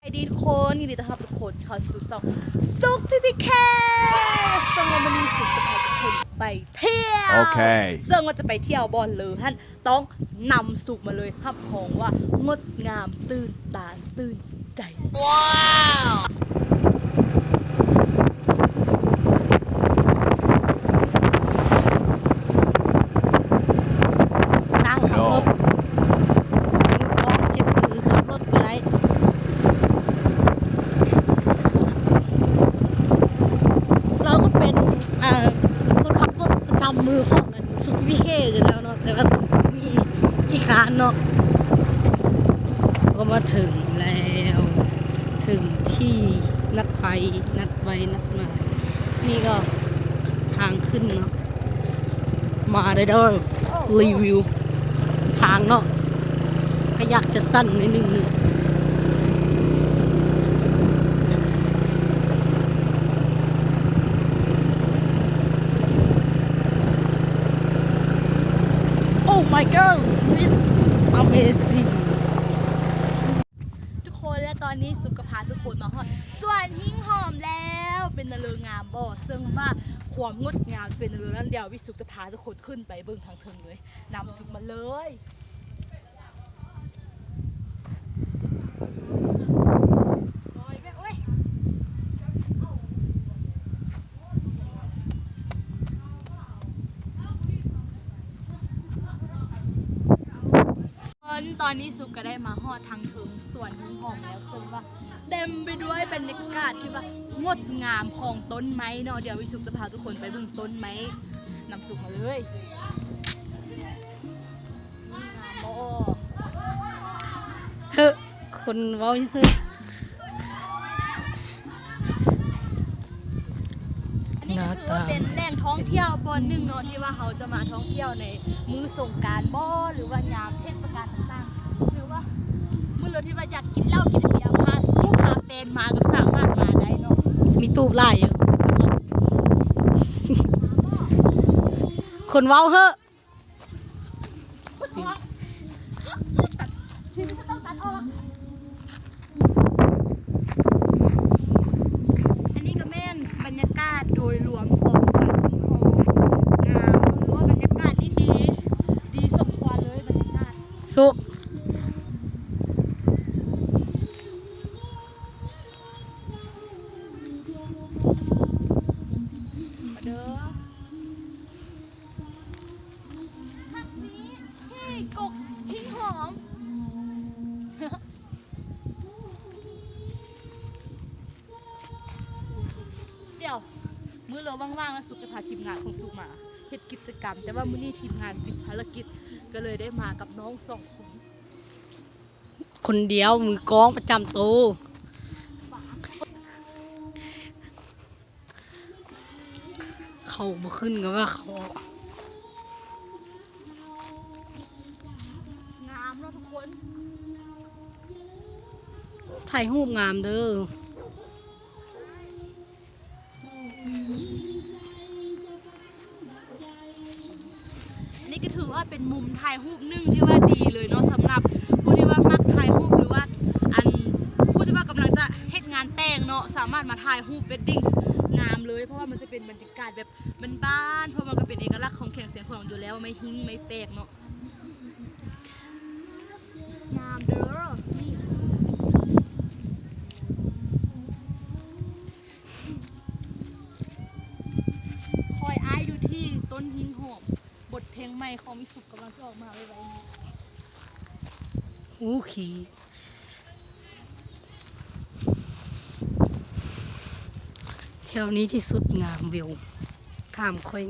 ສະບາຍດີທຸກຄົນ ຍິນດີຕ້ອນຮັບທຸກຄົນເຂົ້າສູ່ຊ່ອງສຸກ ພີພີເຄ ເຊິ່ງວ່າມື້ນີ້ສຸກຈະພາທຸກຄົນໄປທ່ຽວ ໂອເຄ ເຊິ່ງວ່າຈະໄປທ່ຽວບ່ອນເລີຫັ້ນ ຕ້ອງນຳສຸກມາເລີຍ ຮັບຮອງວ່າງົດງາມຕື່ນຕາຕື່ນໃຈ ວ້າວ ຊ່າງຂັບລົດ ມືກ້ອງເຈັບມື ຂັບລົດບໍ່ໄດ້ ລາວກໍເປັນ ເອີ ຄົນຂັບລົດປະຈຳມືຂອງ ສຸກພີພີເຄຢູ່ແລ້ວເນາະ ແຕ່ວ່າມີຂີ້ຄ້ານເນາະ ກໍມາເຖິງແລ້ວ ເຖິງທີ່ນັດໄປ ນັດໄວ້ນັດມາ ນີ້ກໍທາງຂຶ້ນເນາະ ມາໄດ້ເດີ ຣີວິວທາງເນາະ ກໍຢາກຈະສັ້ນໜ້ອຍໜຶ່ງ. Oh my god, it's amazing ທຸກຄົນ ແລະ ຕອນນີ້ສຸກກໍພາທຸກຄົນມາຮອດສວນຫິງຫອມແລ້ວ ເປັນຕາເລີງາມບໍ່? ເຊິ່ງວ່າຄວາມງົດງາມເປັນຕາເລີງນັ້ນ ດຽວວິສຸກຈະພາທຸກຄົນຂຶ້ນໄປເບິ່ງທາງເທິງເລີຍ ນຳສຸກມາເລີຍ. ຕອນນີ້ສຸກກໍໄດ້ມາຮອດທາງເທິງສວນຫິງຫອມແລ້ວ ເຊິ່ງວ່າເຕັມໄປດ້ວຍບັນຍາກາດທີ່ວ່າງົດງາມຂອງຕົ້ນໄມ້ເນາະ ດຽວວິສຸກຈະພາທຸກຄົນໄປເບິ່ງຕົ້ນໄມ້ນຳສຸກມາເລີຍ. ງາມບໍ່? ເຮີ້ ຄົນເວົ້າເຮີ້ ອັນນີ້ກໍຖືວ່າເປັນແຫຼ່ງທ່ອງທ່ຽວບ່ອນໜຶ່ງເນາະ ທີ່ວ່າເຮົາຈະມາທ່ອງທ່ຽວໃນມື້ສົງການບໍ ຫຼືວ່າຍາມເທດສະການຕ່າງໆ ຫຼືວ່າມື້ລະທີ່ວ່າຢາກກິນເຫຼົ້າກິນເບຍ ພາສູບພາແຟນມາກໍສາມາດມາໄດ້ເນາະ ມີຕູບຫຼາຍຢູ່ ຄົນເວົ້າເຮີ້. ອັນນີ້ກໍແມ່ນບັນຍາກາດໂດຍລວມຂອງສວນຫິງຫອມ ງາມ ຖືວ່າບັນຍາກາດນີ້ດີ ດີສົມຄວນເລີຍບັນຍາກາດ ສຸກ ມາເດີ. ຜັກຊີ ເຮີ້ຍ ກົກຫິງຫອມ ດຽວ ມື້ເລີວ່າງໆ ສຸກຈະພາທີມງານຂອງສຸກມາເຮັດກິດຈະກຳ ແຕ່ວ່າມື້ນີ້ທີມງານຕິດພາລະກິດ ກໍເລີຍໄດ້ມາກັບນ້ອງສອງຄົນ ຄົນດຽວ ມືກ້ອງປະຈຳໂຕ. ເຂົາບໍ່ຂຶ້ນກໍວ່າເຂົາ ງາມເນາະທຸກຄົນ ຖ່າຍຮູບງາມເດີ. ອັນນີ້ກໍຖືວ່າເປັນມຸມຖ່າຍຮູບໜຶ່ງທີ່ວ່າດີເລີຍເນາະ ສຳລັບຜູ້ທີ່ວ່າມັກຖ່າຍຮູບ ຫຼືວ່າ ອັນ ຜູ້ທີ່ວ່າກຳລັງຈະເຮັດງານແຕ່ງເນາະ ສາມາດມາຖ່າຍຮູບເວດດິ້ງງາມເລີຍ ເພາະວ່າມັນຈະເປັນບັນຍາກາດແບບບ້ານໆ ເພາະມັນກໍເປັນເອກະລັກຂອງແຂວງຊຽງຂວາງຢູ່ແລ້ວ ໄມ້ຮິ້ງໄມ້ແຟກເນາະ ງາມເດີ ນີ້ ຄອຍອ້າຍຢູ່ທີ່ຕົ້ນຫິ້ງຫອມ ບົດເພງໃໝ່ຂອງວິສຸກກຳລັງຈະອອກມາໄວໆນີ້ ໂອເຄ ແຖວນີ້ທີ່ສຸດງາມ ວິວ ຖາມຂ້ອຍ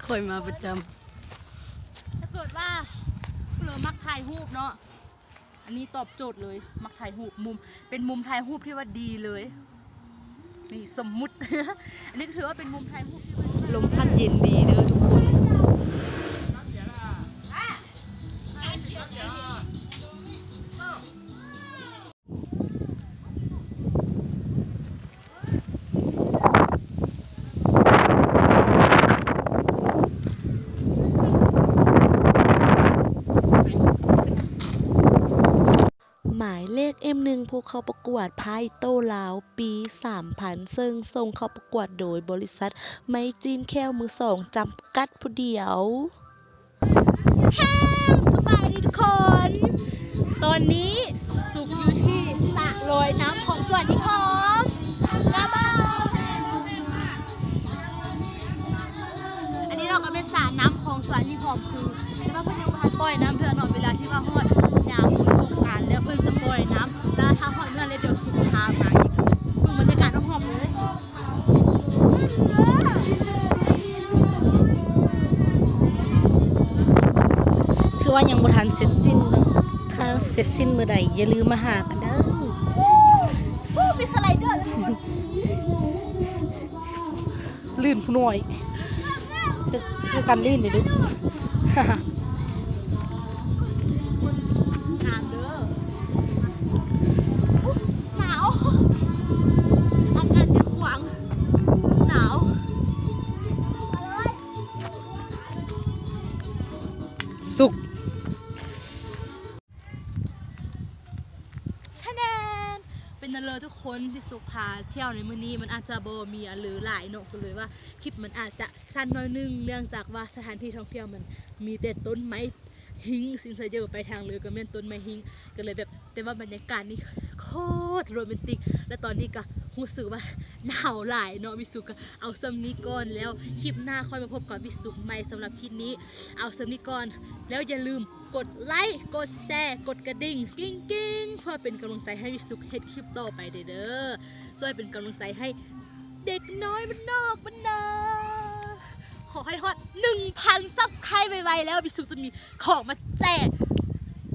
ຂ້ອຍມາປະຈຳ ຖ້າເກີດວ່າເຮົາມັກຖ່າຍຮູບເນາະ ອັນນີ້ຕອບໂຈດເລີຍ ມັກຖ່າຍຮູບ ມຸມ ເປັນມຸມຖ່າຍຮູບທີ່ວ່າດີເລີຍ ນີ້ສົມມຸດ ອັນນີ້ກໍຖືວ່າເປັນມຸມຖ່າຍຮູບທີ່ວ່າ ລົມພັດເຢັນດີເດີທຸກຄົນ ໝາຍເລກ ເອັມໜຶ່ງ ຜູ້ເຂົ້າປະກວດພາຍໂຕລາວປີສາມພັນ ເຊິ່ງສົ່ງເຂົ້າປະກວດໂດຍບໍລິສັດໄມ້ຈິ້ມແຂ້ວມືສອງຈຳກັດຜູ້ດຽວ. ແຮງສະບາຍດີທຸກຄົນ ຕອນນີ້ສຸກຢູ່ທີ່ສະລອຍນ້ຳຂອງສວນທີ່ຫອມ ງາມບໍ່? ອັນນີ້ເນາະ ກໍແມ່ນສະນ້ຳຂອງສວນທີ່ຫອມ ຄື ແຕ່ວ່າເພິ່ນຍັງບໍ່ທັນປ່ອຍນ້ຳເທື່ອເນາະ ເວລາທີ່ວ່າຮອດຍາມບຸນສົງການແລ້ວ ເພິ່ນຈະປ່ອຍນ້ຳ ແລ້ວຖ້າຮອດມື້ນັ້ນແລ້ວ ດຽວຊິພາໄປເບິ່ງບັນຍາກາດຮອບໆເລີຍ. ຖືວ່າຍັງບໍ່ທັນເສັດສິ້ນເນາະ ຖ້າເສັດສິ້ນມື້ໃດ ຢ່າລືມມາຫາກັນເດີ້. ໂອ້ ມີສະໄລເດີ ລື່ນຜູ້ນ້ອຍ ຄືກັນລື່ນເດ້ລູກ. ງາມເດີ. ໜາວ ອາກາດຈະຂວາງ ໜາວ ສຸກ. ທະແນນ ເປັນອັນເລີທຸກຄົນ ທີ່ສຸກພາທ່ຽວໃນມື້ນີ້ ມັນອາດຈະບໍ່ມີອັນເລີຫຼາຍເນາະ ກໍເລີຍວ່າຄລິບມັນອາດຈະສັ້ນໜ້ອຍໜຶ່ງ ເນື່ອງຈາກວ່າສະຖານທີ່ທ່ອງທ່ຽວມັນມີແຕ່ຕົ້ນໄມ້ຫິ້ງ ຊິນຊະເຢີໄປທາງເລີກໍແມ່ນຕົ້ນໄມ້ຫິ້ງ ກໍເລີຍແບບ ແຕ່ວ່າບັນຍາກາດນີ້ໂຄດໂຣແມນຕິກ ແລະຕອນນີ້ກໍຮູ້ສຶກວ່າໜາວຫຼາຍເນາະ. ວິສຸກກໍເອົາສ່ຳນີ້ກ່ອນ ແລ້ວຄລິບໜ້າຄ່ອຍມາພົບກັບວິສຸກໃໝ່. ສຳລັບຄລິບນີ້ເອົາສ່ຳນີ້ກ່ອນ ແລ້ວຢ່າລືມ ກົດໄລ ກົດແຊ ກົດກະດິ່ງ ກິ້ງໆ ເພື່ອເປັນກຳລັງໃຈໃຫ້ວິສຸກເຮັດຄລິບຕໍ່ໄປເດີ້ ຊ່ວຍເປັນກຳລັງໃຈໃຫ້ເດັກນ້ອຍບ້ານນອກບ້ານນາ. ຂໍໃຫ້ຮອດໜຶ່ງພັນ Subscribe ໄວໆ ແລ້ວວິສຸກຈະມີຂອງມາແຈກ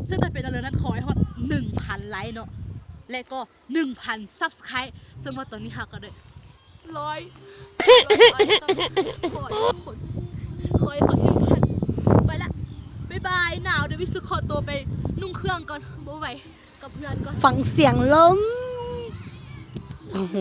ເຊິ່ງຈະເປັນອັນເລີນັ້ນ ຂໍໃຫ້ຮອດໜຶ່ງພັນໄລເນາະ ແລະກໍ ໜຶ່ງພັນ Subscribe ເຊິ່ງວ່າຕອນນີ້ເຮົາກໍໄດ້ຮ້ອຍ ຮ້ອຍ Subscribe ຂໍໃຫ້ຄົນ ຂໍໃຫ້ຄົນໜຶ່ງພັນ ໄປລະ ບາຍບາຍ. ໜາວ ດຽວວິສຸກຂໍຕົວໄປນຸ່ງເຄື່ອງກ່ອນ ບໍ່ໄຫວ ກັບເພື່ອນກ່ອນ. ຟັງສຽງລົມ ໂອ້ໂຫ